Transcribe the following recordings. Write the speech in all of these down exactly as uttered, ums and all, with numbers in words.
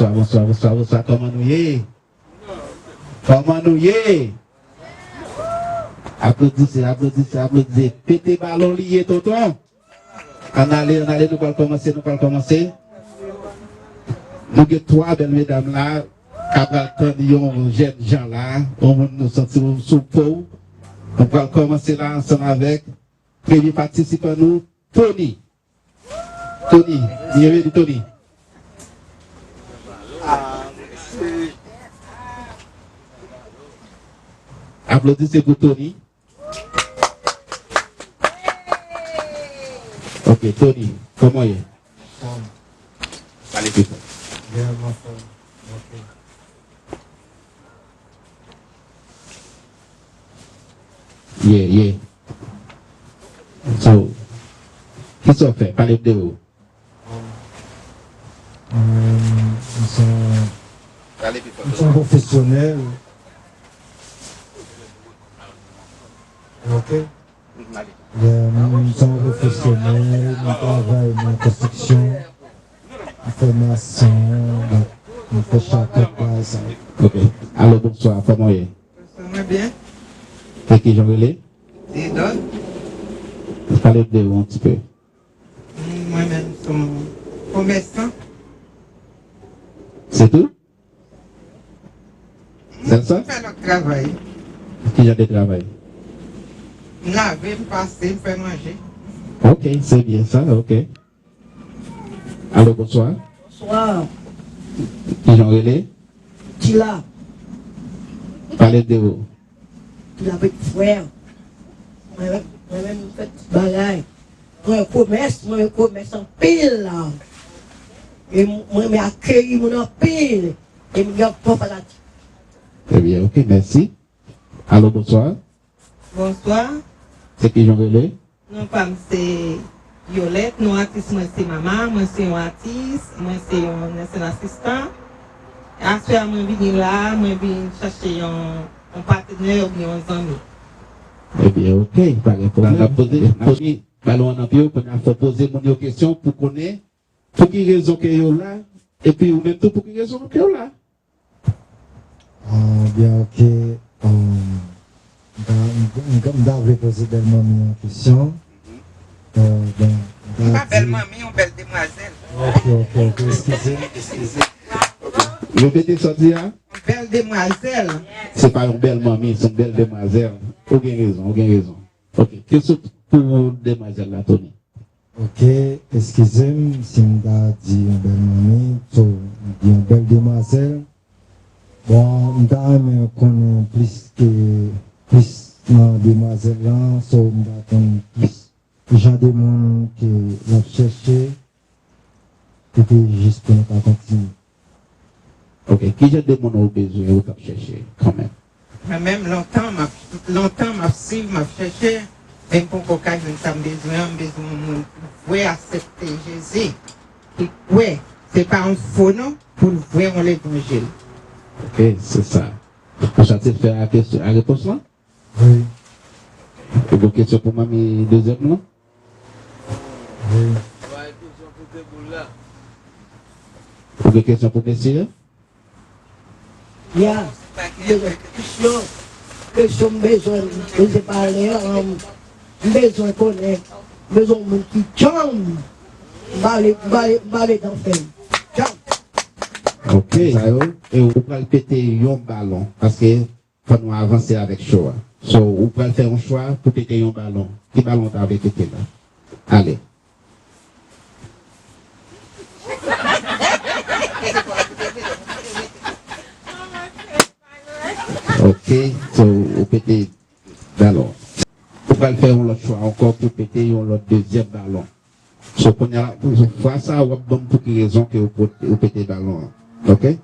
Bonswa, bonswa, bonswa, bonswa. Kòman nou ye? Kòman nou ye? Aplodise, aplodise, aplodise. Pete balon li ye, tonton. Ann ale, ann ale, nou pral kòmanse, nou pral kòmanse. Nou gen twa bèl medam la, k ap pral tann yon jèn jan la, yon moun nou santi sou po w. Nou pral kòmanse la ansanm avèk premye patisipan nou, Tony. Tony, byenveni, Tony. Aplodise pou Tony. Ok, Tony, kòman w ye? Anfòm. Pale pi fò. Yeah, m anfòm. Ok. Yeah, yeah. So, kisa w fè? Pale m de ou. Um, um, m se yon, m se yon pwofesyonèl. Ok. Yeah, m, m se yon pwofesyonèl, m travay nan konstriksyon, m fè mason, donk, m fè chapèt, bagay sa yo. Ok. Alo, bonswa, kòman w ye? Bonswa, mwen byen. E kijan w rele? Didon. Pale de ou yon ti pe. Mwen menm, se yon komèsan. Se tou? Sèl sa? M fè lòt travay. Ki jan de travay? M lave, m pase, m fè manje. Ok, se byen sa, ok. Alo, bonswa. Bonswa. Kijan w rele? Tila. Pale de ou. Tila, peti frè. Mwen, mwen menm, m fè ti bagay. Mwen komès, mwen komès anpil la. E m, mwen renmen akeyi moun anpil. E m gen bon fanatik. Ebyen, ok, mèsi. Alo, bonswa. Bonswa. Se kijan w rele? Non pa m se Yolette, non atis mwen se Mama, mwen se yon atis, mwen se yon nursing assistant. Aswè a mwen vini la, mwen vin chache yon, yon patnè oubyen yon zanmi. Ebyen, ok, pa gen pwoblèm. N ap poze, Tony, balon an nan pye w, kounye a fò poze moun yo kesyon pou konnen pou ki rezon ke yo la, epi ou menm tou pou ki rezon ke w la. Ah, byen, ok. Um, m ta, m, m, m ta vle poze bèl manmi yon kesyon. Euh, bon, m ta di. M pa bèl manmi, yon bèl demwazèl. Ok, ok, ok, eskize m, eskize m. Repete sa w di a. Yon bèl demwazèl. Se pa yon bèl manmi, se yon bèl demwazèl. Ou gen rezon, ou gen rezon. Ok, kesyon pou demwazèl la, Tony. Ok, eskize m si m ta di yon bèl manmi, so, m di yon bèl demwazèl. Bon, m ta renmen konnen plis ke, plis nan demwazèl lan, so, m ta konn plis jan de moun ke l ap chèche, epi jis pou nou ka kontinye. Ok, ki jan de moun ou bezwen, ou t ap chèche kanmenm? Mwen menm, lontan m ap, lontan m ap swiv, m ap chèche, men m poko ka jwenn sa m bezwen an. M bezwen yon moun ki vre aksepte Jezi, ki kwè, se pa yon fo non, pou l vre yon levanjil. Ok, se sa. Ou satisfè a kesyon, a repons lan? Wi. Ou gen kesyon pou manmi dezyèm lan? Wi. Ou gen kesyon pou mesye a? Ya. Kesyon, kesyon m bezwen poze pale a, m bezwen konnen, m bezwen yon moun ki djanm, m pa vle, m pa vle, m pa vle dan fè m. Djanm. Ok. Sa yo, e ou pral pete yon balon, paske fò nou avanse avèk show a. So, ou pral fè yon chwa pou pete yon balon. Ki balon w ta vle pete la? Ale. Ok, so, ou pete balon. Ou pral fè yon lòt chwa ankò pou pete yon lòt dezyèm balon. So, kounye a la, pou fwa sa, w ap ban m pou ki rezon ke ou pote, ou pete balon an. Ok?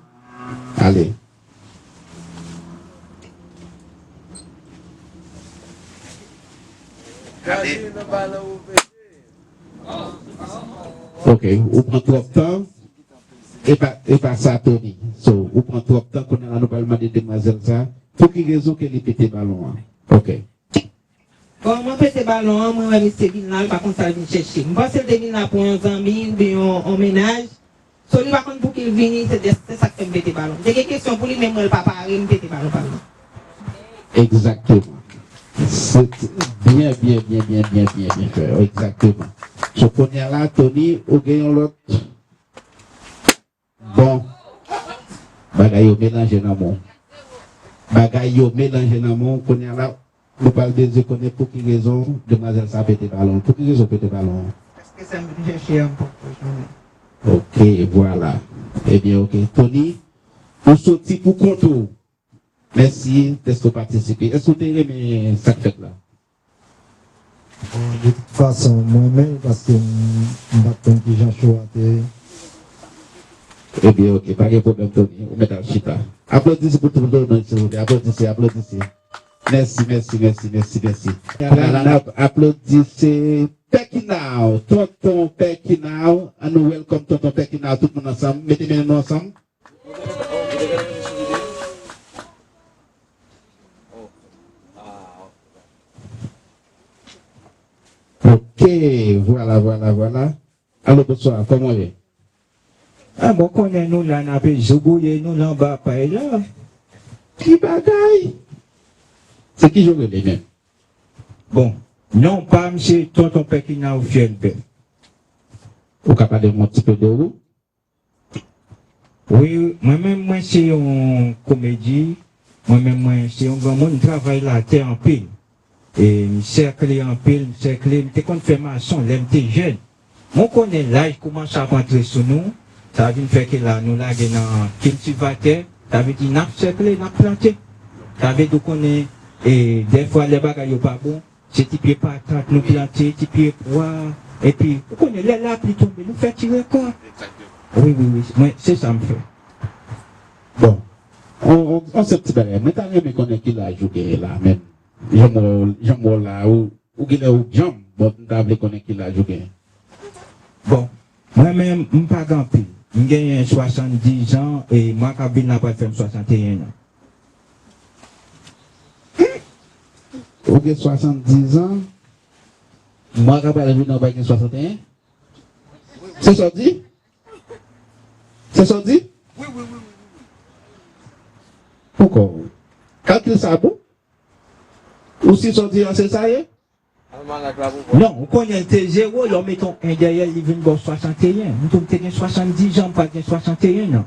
Ale. Gade. Ok, ou pran twòp tan. E pa, e pa sa, Tony. So, ou pran twòp tan, kounye a la, nou pral mande demwazèl sa, pou ki rezon ke li pete balon an. Ok. Bon, mwen pete balon an, mwen wè misye vin la, l pa konn sa l vin chèche. M panse l te vin la pou yon zanmi, oubyen yon, yon mennaj. So, li pa konn pou ki l vini, se de, se sa k fè m pete balon. M te gen kesyon pou li, men m wè l pa pare, m pete balon pa l. Egzakteman. Se byen, byen, byen, byen, byen, byen, byen fè. Egzakteman. So, kounye a la, Tony, ou gen yon lòt. Bon. Bagay yo melanje nan men w. Bagay yo melanje nan men w. Kounye a la, nou pral bezwen konnen pou ki rezon demwazèl sa pete balon. Pou ki rezon pete balon? Paske sa m vin chèche a, m poko jwenn li. Ok, vwala. Ebyen, ok. Tony, ou soti pou kont ou. Mèsi dèske w patisipe. Èske w te renmen sa k fèt la? Bon, de tout fason, m renmen l paske m, m pa t konn kijan cho a te ye. Ebyen, ok, pa gen pwoblèm, Tony. Ou mèt al chita. Aplodisman pou Tony, silvouplè. Aplodisman, aplodisman. Mèsi, mèsi, mèsi, mèsi, mèsi. N ap aplodisman Pèkinaw, tonton Pèkinaw. Ann nou welcome tonton Pèkinaw, tout moun ansanm. Mete men nou ansanm. Ok, vwala, vwala, vwala. Alo, bonswa, kòman w ye? A, bon, konnen nou la, n ape zougouye, nou la anba pay la. Ki bagay! Se kijan w rele menm? Bon, non pa m se Tonton Pèkinaw Fyèl Bèf. Ou ka pale m yon ti pe de ou? Wi, mwen menm, mwen se yon komedi. Mwen menm, mwen se yon granmoun, m travay latè anpil. E m sèkle anpil, m sèkle, m te konn fè mason lè m te jèn. Mwen konnen laj koumanse ap antre sou nou, sa vin fè ke la nou lage nan kiltivatè, sa vle di n ap sèkle, n ap plante. Sa vle di w konnen, e, dèfwa lè bagay yo pa bon, se ti pye patat nou plante, ti pye pwa, epi, ou konnen, lè lapli tonbe, nou fè ti rekòt. Wi, wi, wi, mwen, se sa m fè. Bon, on, on, on senp ti bagay. Mwen ta renmen konnen ki laj ou genyen la, menm. Jan m wè w, jan m wè w la, ou, ou genlè ou djanm, bon, m ta vle konnen ki laj ou genyen. Bon, mwen menm, m pa gen anpil. M genyen swasanndiz an, e mwa k ap vin la pral fè m swasanteyen an. Ou gen swasanndiz an, mwa k ap vin la w pral gen swasanteyen? Se sa w di? Se sa w di? Wi, wi, wi, wi, wi. Poukò? Kalkil sa bon. Ou si sa w di an se sa ye? Almanak la pou vwa. Non, ou konnen l te zewo, lè w mete yon en dèyè l, li vin ba w swasanteyen. M tou m te gen swasanndiz an, m pral gen swasanteyen an.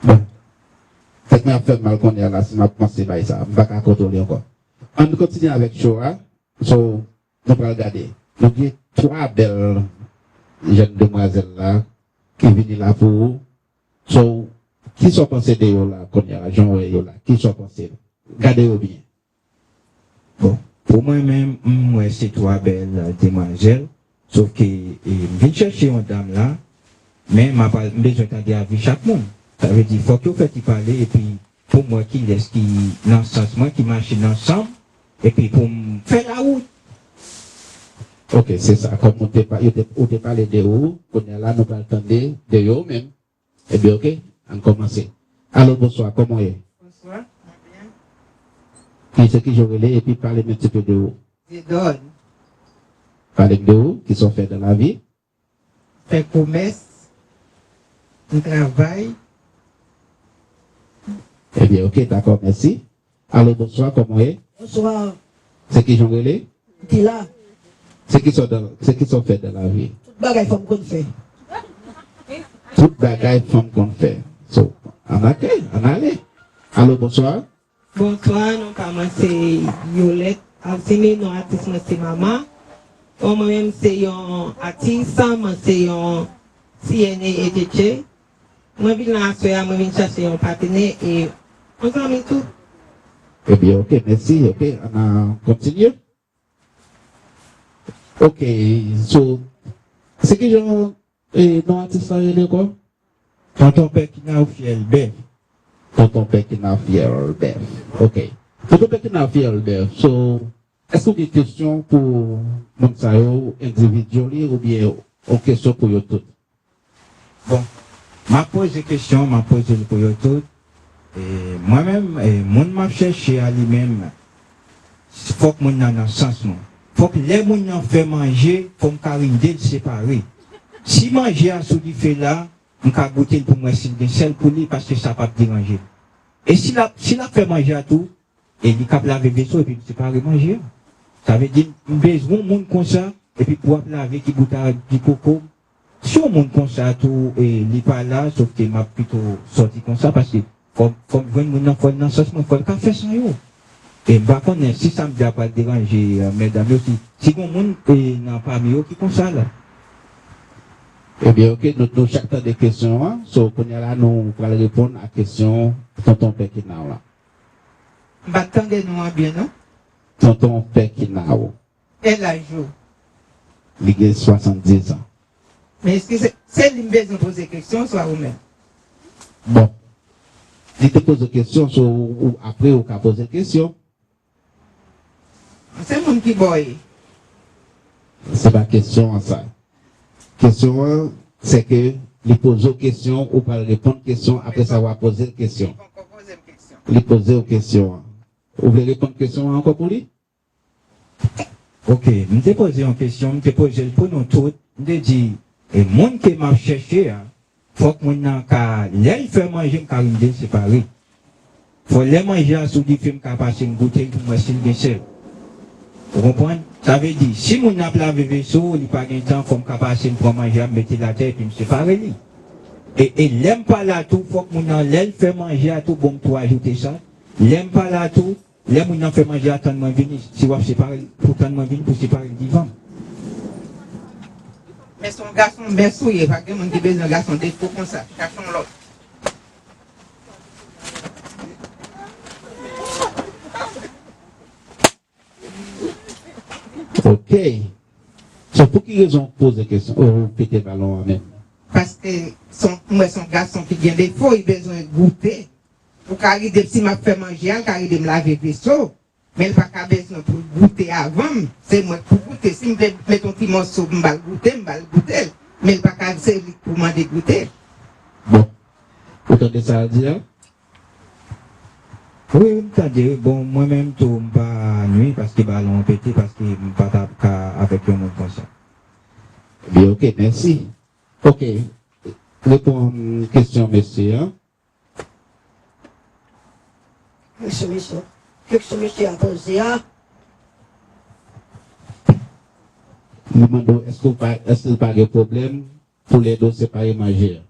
Bon. Tèt mwen ap fè m mal kounye a la si m ap panse bay sa. M pa ka kontwole ankò. Ann kontinye avèk show a. So, nou pral gade. Nou gen twa bèl jèn demwazèl la ki vini la pou ou. So, kisa w panse de yo la kounye a, jan w wè yo la? Kisa w panse? Gade yo byen. Bon, pou mwen menm, m wè se twa bèl demwazèl, sof ke, e, m vin chèche yon dam la, men m ap al, m bezwen tande avi chak moun. Sa vle di, fòk yo fè ti pale, epi pou m wè kilès ki nan sans mwen, ki mache nan san m, epi pou m fè lawout. Ok, se sa. Kòm ou te pa-, yo te, ou te pale de ou, kounye a la nou pral tande de yo menm. Ebyen, ok, ann kòmanse. Alo, bonswa, kòman w ye? Bonswa, mwen byen. Ki se kijan w rele epi pale m yon ti pe de ou? Dieudonne. Pale m de ou, kisa w fè dans la vie? Fè komès, m travay. Ebyen, ok, dakò, mèsi. Alo, bonswa, kòman w ye? Bonswa. Se kijan w rele? M te la. Se kisa w dans, se kisa w fè dans la vie? Tout bagay fanm konn fè. Tout bagay fanm konn fè. So, ann ake, ann ale. Alo, bonswa. Bonswa, non pa mwen se Yolette Alcine, non atis mwen se Mama. Bon, mwen menm se yon atis, mwen se yon C N A etcetera. Mwen vin la aswè a, mwen vin chache yon patnè e yon zanmi tou. Ebyen, ok, mèsi. Ok, ann a kontinye. Ok, so, se kijan, e, non atis la rele ankò? Tonton Pèkinaw Fyèl Bèf. Tonton Pèkinaw Fyèl Bèf. Ok. Tonton Pèkinaw Fyèl Bèf. So, èske w gen kesyon pou moun sa yo, individually, oubyen yon kesyon pou yo tout? Bon, m ap poze kesyon, m ap poze l pou yo tout. E, mwen menm, e, moun m ap chèche a li menm, fòk moun nan nan sans mwen. Fòk lè moun nan fè manje, fò m ka ride l separe. Si manje a sou dife la, m ka goute l pou m wè si l gen sèl pou li, paske sa p ap deranje m. E si l ap, si l ap fè manje a tou, e li k ap lave veso epi m separe manje a. Sa vle di, m bezwen yon moun konsa, epi pou w ap lave ti bout a, ti koko. Si yon moun konsa tou, e, li pa la, sòf ke m ap pito sòti konsa, paske fò, fò m jwenn moun nan, fò l nan sans mwen, fò l ka fè san yo. E m pa konnen si sa m di a pral deranje, e, medam yo, si, si gon moun, e, nan pami yo ki konsa la. Ebyen, oke, nou, nou chak tande kesyon an. So, kounye a la, nou pral reponn a kesyon tonton Pè Kinao la. M pa t tande non an byen, non. Tonton Pè Kinao. Kèl laj ou? Li gen swasanndizan. Men eskize, se li m bezwen poze kesyon, swa ou menm? Bon. Li te poze kesyon, so ou, ou, apre ou ka poze kesyon. Se moun ki ba w ye. Se pa kesyon an sa. Kesyon an, se ke li poze w kesyon, ou pral reponn kesyon, apre sa w a poze l kesyon. Li poze w kesyon an. Ou vle reponn kesyon an ankò pou li? Oke, m te poze yon kesyon, m te poze l pou nou tout. M te di, e moun ke m ap chèche a, fòk moun nan ka, lè l fè manje, m ka rive separe. Fò lè manje a sou dife, m ka pase, m goute l pou m wè si l gen sèl. Ou konprann? Sa vle di, si moun nan ap lave veso, li pa gen tan, fò m ka pase, m pran manje a, m mete l atè, epi m separe li. E, e lè m pa la tou, fòk moun nan, lè l fè manje a tou, bon, m tou ajoute sa. Lè m pa la tou, lè moun nan fè manje a, tann mwen vini. Si w ap separe l, pou tann mwen vini pou separe l divan m. Men se yon gason mès ou ye, pa gen moun ki bezwen gason defo konsa. Chache yon lòt. Ok. So, pou ki rezon w poze kesyon? Ou pete balon an menm? Paske se yon, m wè se yon gason ki gen defo, li bezwen goute. Ou ka ride si m ap fè manje a, l ka ride m lave veso, men l pa ka bezwen pou l goute avan m. Se mwen k pou goute. Si m vle met yon ti mòso pou m ba l goute, m ba l goute l. Men l pa ka se li k pou mande goute. Bon. Ou tande sa l di a? Wi, wi, m tande. Bon, mwen menm tou, m pa nwi paske balon an pete, paske m pa t ap ka avèk yon moun konsa. Ebyen, ok, mèsi. Ok, reponn kesyon mesye an. Kesyon mesye, kesyon mesye a poze a. Li mande w, èske w pa, èske l pa gen pwoblèm pou lè de w separe manje a?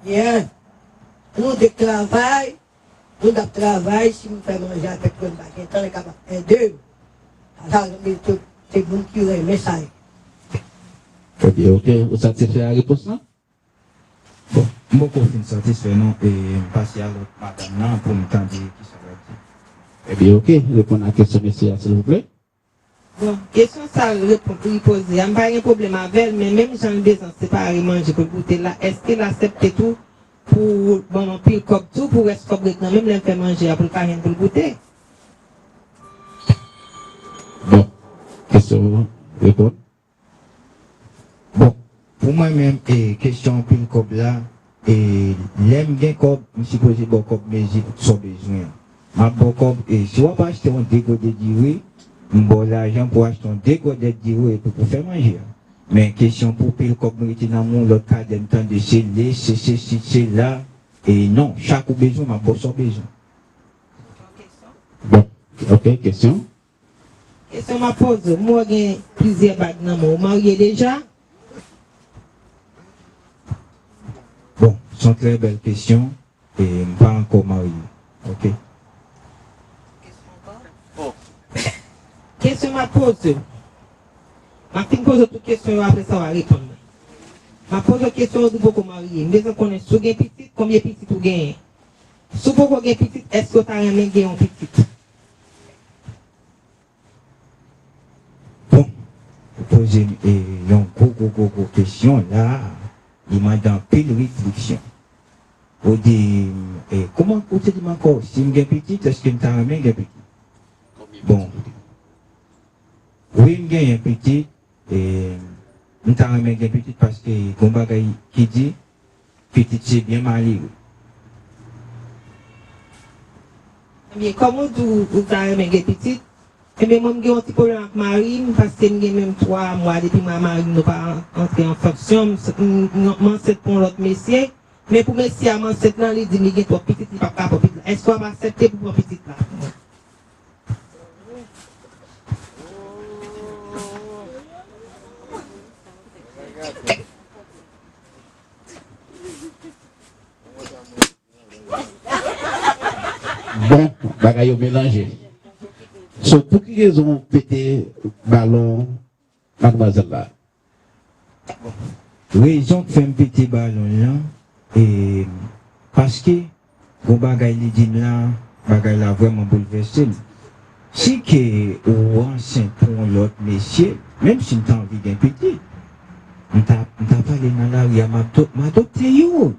Byen. Nou de k travay, nou t ap travay, si m fè manje avèk mwen, m pa gen tan, li kapab ede m. Sa, sa, se, se moun ki renmen sa ye. Ebyen, ok. Ou satisfè a repons lan? Bon, m poko fin satisfè non, e m pase a lòt madanm nan pou m tande kisa l ap di. Ebyen, ok. Reponn a kesyon mesye a, silvouplè. Bon, kesyon sa l reponn, li poze a, m pa gen pwoblèm avè l, men menm jan l bezwen separe manje pou l goute la, èske l aksepte tou pou ban m anpil kòb tou, pou rès kòb ret nan men m lè m fè manje a, pou l ka jwenn pou l goute? Bon, kesyon reponn. Bon, pou mwen menm, e, kesyon anpil kòb la, e, lè m gen kòb, m sipoze ba w kòb mezi pou sa w bezwen an. M ap ba w kòb, e, si w ap achte yon degode diri, m ba w lajan pou w achte yon degode diri epi pou fè manje a. Men kesyon pou pil kòb m rete nan men w, lòt kadè m tande se le, se sesi, se la, e non, chak ou bezwen, m ap ba w sa w bezwen. Bon, ok, kesyon. Kesyon m ap poze w, m wè w gen plizyè bag nan men w. Ou marye deja? Bon, se yon trè bèl kesyon. E m pa ankò marye. Ok. Kesyon m ap poze w. M ap fin poze w tout kesyon yo, apre sa w a reponn mwen. M ap poze w kesyon, ou di w poko marye. M bezwen konnen si w gen pitit, konbyen pitit ou genyen. Si w poko gen pitit, èske w ta renmen gen yon pitit? Bon, ou poze m, e, yon gwo, gwo, gwo, gwo kesyon la, li mande anpil refleksyon. Ou di m, e, kòman ou te di m ankò, si m gen pitit, èske m ta renmen gen pitit? Bon, wi, m genyen pitit, e, m ta renmen gen pitit paske gon bagay ki di, pitit se byen malere. Ebyen, kòm ou di w, ou ta renmen gen pitit, Ebyen, mwen, m gen yon ti pwoblèm ak mari m, paske m gen menm twa mwa depi mwen ak mari m nou pa antre an fonksyon. M, m, m ansent pou yon lòt mesye, men pou mesye a m ansent lan, li di m li gen twòp pitit, li p ap ka pran pitit la. Èske w ap aksepte pou pran pitit la pou mwen? Bon, bagay yo melanje. So, pou ki rezon w pete balon madmwazèl la? Rezon k fè m pete balon l lan, e, paske gon bagay li di m la, bagay la vrèman boulvèse m. Si ke ou ansent pou yon lòt mesye, menm si m ta anvi gen pitit, m ta, m ta pale nan lari a, m ap to-, m adopte youn.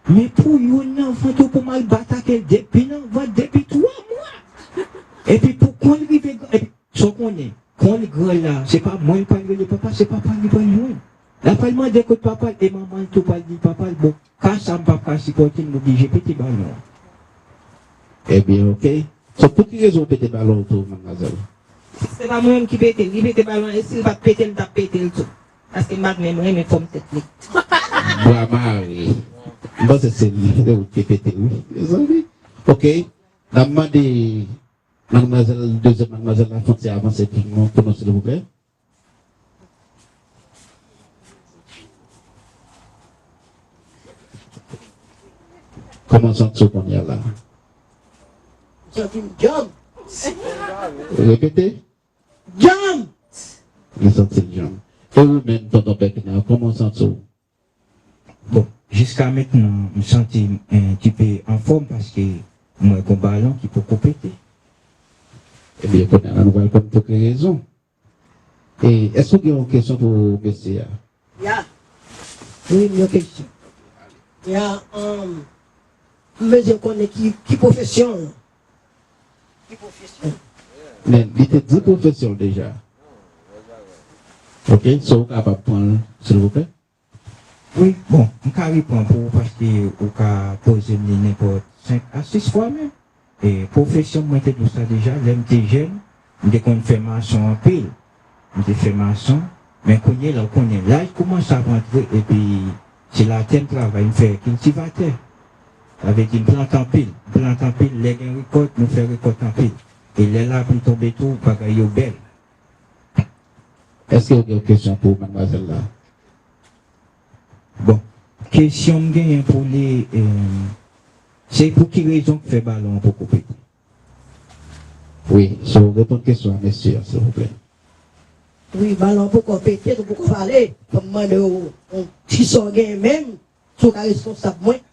Men pou youn nan vant ou pou m al bat ak l depi nan vant, depi twa mwa. Epi pou kon l rive gran, epi sa w konnen, kon l gran la, se pa mwen l pral rele papa, se papa l li pral jwenn. L ap pral mande kot papa l, e manman l tou pral di papa l, bon, ka sa m p ap ka sipòte l, m oblije pete balon an. Ebyen, oke. So, pou ki rezon w pete balon w tou, madmwazèl? Se pa mwen menm ki pete l, li pete balon an, e si l pa t pete l, m t ap pete l tou. Paske m pa t menm renmen fòm tèt li. Bwa mare. M panse se li, se ou ki pete l, wi, mezanmi. Oke. N ap mande madmwazèl, dezyèm madmwazèl la, fè yon ti avanse pou nou, pou nou, silvouplè. Kòman w santi w kounye a la? M santi m djanm. Repete. Djanm! Li santi l djanm. E ou menm, tonton Pèkina, kòman w santi w? Bon, jiska mentnan, m santi m un petit peu en forme paske m wè gon balon ki poko pete. Ebyen, kounye a la, nou pral konn pou ki rezon. E èske w gen yon kesyon pou mesye a? Ya. Wi, m gen yon kesyon. Ya, um, m bezwen konnen ki, ki pwofesyon l. Ki pwofesyon l? Men, li te di pwofesyon l deja. Oke, so ou kapab pran l, silvouplè? Wi, bon, m ka reprann pou ou paske ou ka poze m li nenpòt senk a sis fwa menm. E pwofesyon m, mwen te di w sa deja, lè m te jèn, m te konn fè mason anpil. M te fè mason, men kounye a la, ou konnen, laj koumanse ap antre, epi se latè m travay, m fè kiltivatè. Sa vle di m plante anpil, m plante anpil, lè gen rekòt, nou fè rekòt anpil. E lè lapli tonbe tou, bagay yo bèl. Èske w gen yon kesyon pou madmwazèl la? Bon, kesyon m genyen pou li, em, se pou ki rezon k fè balon an poko pete? Wi, so reponn kesyon a mesye a, silvouplè. Wi, balon an poko pete, nou poko pale. Fò m mande w, w, kisa w genyen menm, si w ka responsab mwen,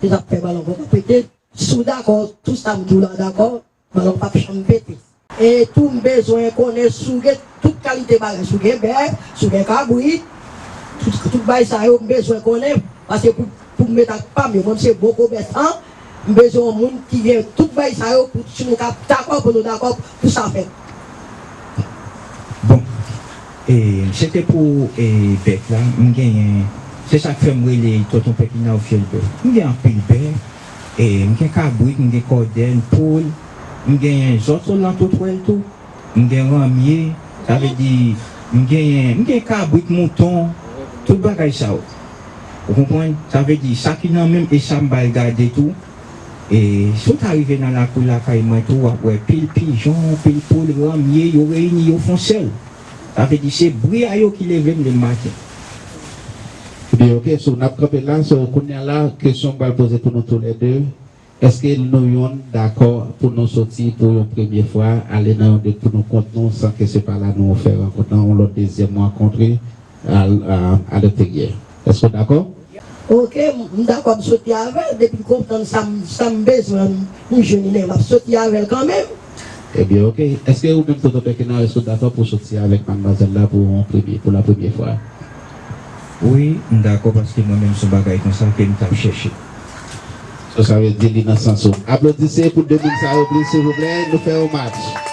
se sa k fè balon an poko pete. Si w dakò, tout sa m di w la dakò, balon p ap janm pete. E tou, m bezwen konnen si w gen tout kalite bagay, si w gen bèf, si w gen kabrit, tout, tout bagay sa yo, m bezwen konnen, paske pou, pou m met ak pa m yo, mwen, m se boko bèf an, m bezwen yon moun ki gen tout bagay sa yo, pou si nou ka dakò, pou nou dakò, pou sa fèt. Bon, e, se te pou, e, bèf la, m genyen, se sa k fè m rele tonton Pèkina ou fyèl bèf. M gen anpil bèf, e, m gen kabrit, m gen kòdèn, poul, m genyen zòt sou lantoutwèl tou, m gen ranmye, sa vle di, m genyen, m gen kabrit, mouton, tout bagay sa yo. Ou konprann? Sa vle di, sa ki nan men m e sa m ba l gade tou, e si w ta rive nan lakou lakay mwen tou, w ap wè pil pijon, pil poul, ranmye, yo reyini, yo fè yon sèl. Sa vle di se bri a yo ki leve m lè maten. Ebyen, oke, so n ap kanpe la. So, kounye a la, kesyon m pral poze pou nou toulède, èske nou yonn dakò pou nou soti pou yon premye fwa, ale nan yon det pou nou kont nou, san ke se pa la nou fè rankont lan, yon lòt dezyèm rankontre, a, a, a leksteryè. Èske w dakò? Oke, m, m dakò, m soti avè l, depi l konprann sa m, sa m bezwen, m, m jwenn li, m ap soti avè l kanmenm. Ebyen, oke. Èske ou menm, tonton Pèkina, èske w dakò pou w soti avèk madmwazèl la pou yon premye, pou la premye fwa? Wi, m dakò, paske mwen menm, se yon bagay konsa ke m t ap chèche. So, sa vle di li nan sans ou. Aplodise pou de moun sa yo, plis, silvouplè, nou fè yon match.